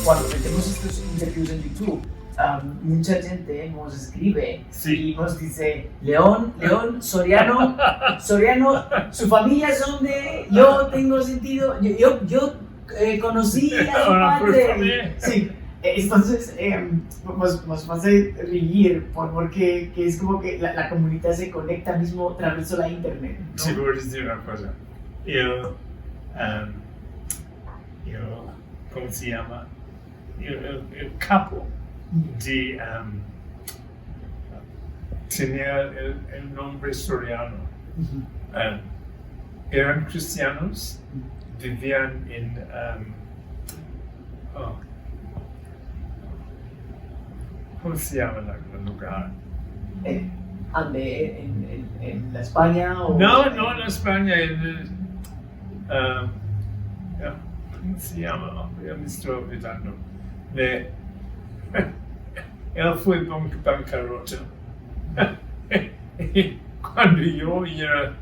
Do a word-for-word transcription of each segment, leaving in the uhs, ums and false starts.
Kuando metemos estos interviews en YouTube, am, muncha djente mos eskrive i mos dize, "Leon, Leon, Soriano, Soriano, su famiya son de, yo tengo sentido, yo, yo, yo, eh, konosi a su padre." Si. Eh, entonses, em, mos, mos aze reir por, porke ke es komo ke la, la komunidad se konekta mizmo atraverso la internet, no? Si, por dizir una koza. Yo, em, yo, komo se yama? El, el, el kapo de, em, tenia el, el nombre Soriano. Em, eran kristianos, bivian en, em, o, komo se yama la, el lugar? Eh, ande, en, en, en la Espanya o? No, no en la Espanya, en el, em, ya, komo se yama? Ya me esto olvidando. De, el fue ban-, bankaroto. Kuando yo iba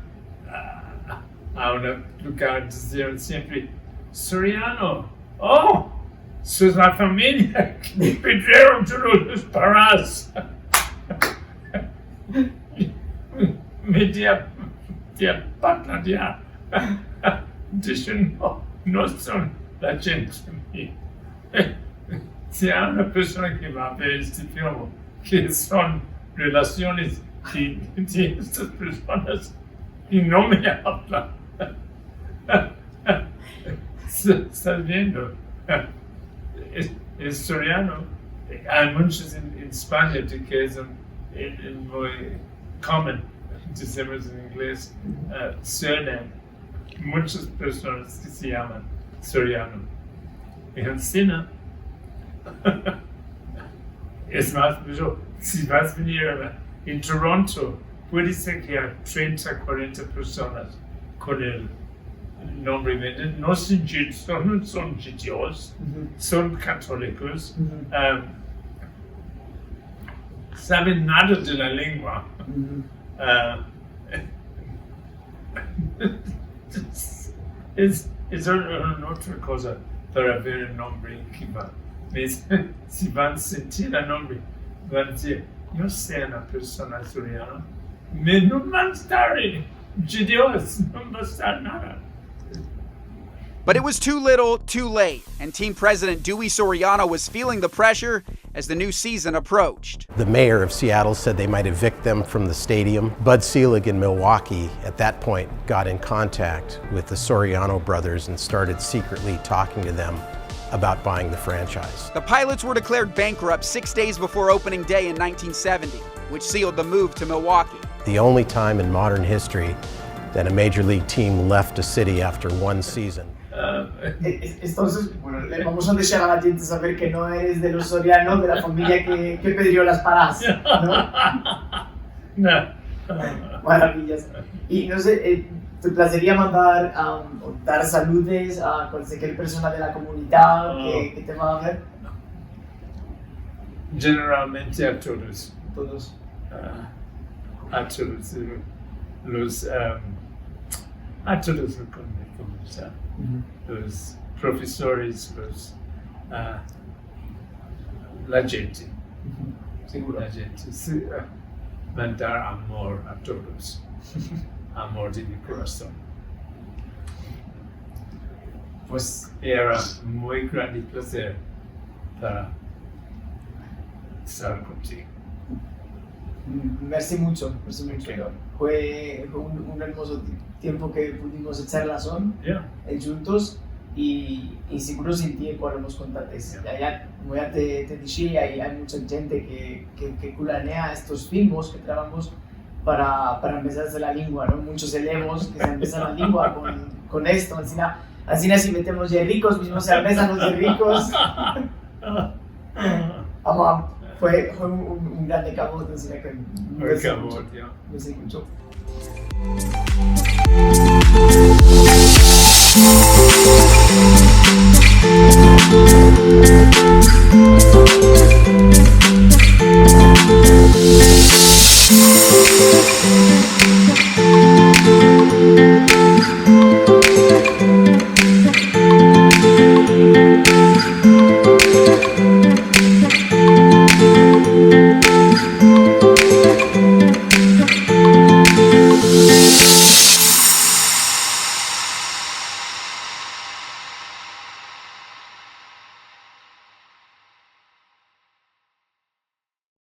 a, a un lugar, dizian siempre, "Soriano, o, sos la famiya ke pedrieron todos los paras." Me dia, dia patladia. Dishe, "No, no son la djente mia." Si ay una persona ke va a ver este filmo, ke son relasiones de, de estas personas i no me avla. Esta-, estas viendo? Es, es Soriano. Ay munchos en, en Espanya de ke es un, un, un muy common, dizimos en inglez, eh, surname. Munchas personas ke se yaman Soriano. I ansina, es mas, pero si vas a venir a, en Toronto, puede ser ke ay trenta, kuarenta personas kon el nombre Bennett. No son dju-, son, son djudios, son katolikos, em, saven nada de la lengua. Em, Es, es un, un otro koza para ver un hombre ke va. Mes, si van a sentir un hombre, van a dizir, "Yo so una persona soriana." Me no van a estar, eh, djudios, no va a estar nada. But it was too little, too late, and team president Dewey Soriano was feeling the pressure as the new season approached. The mayor of Seattle said they might evict them from the stadium. Bud Selig in Milwaukee, at that point, got in contact with the Soriano brothers and started secretly talking to them about buying the franchise. The Pilots were declared bankrupt six days before opening day in nineteen seventy, which sealed the move to Milwaukee. The only time in modern history that a major league team left a city after one season. E-, e-, entonses, bueno, le vamos a deshar a la djente saver ke no eres de los Soriano, de la famiya ke, ke pedrio las paras, no? No. Maraviyas. I no se, eh, te plazeria mandar, am, o dar saludos a kualkier persona de la komunidad ke, ke te va a ver? Generalmente a todos. Todos. A, a todos, eh, los, em, a todos los komu-, komunidad, los profesores, los, a, la djente. Seguro. La djente, si, a, mandar amor a todos. Amor de mi korason. Pues era muy grande plazer para estar kontigo. Mersi muncho, mersi muncho. Fue, fue un, un ermozo ti-, tiempo ke pudimos echar razon, eh, djuntos i, i seguro sin ti podemos kontar. Ya, ya, komo ya te, te dishi, ay, ay muncha djente ke, ke, ke kulanea estos filmos ke trabajamos para, para empesar la lengua, no? Munchos elevos ke se empesan la lengua kon, kon esto, ansina, ansina si metemos yerrikos, mizmo se empesan los yerrikos. Ama fue, fue un, un, un grande kavod, ansina ke mersi muncho. Mersi muncho.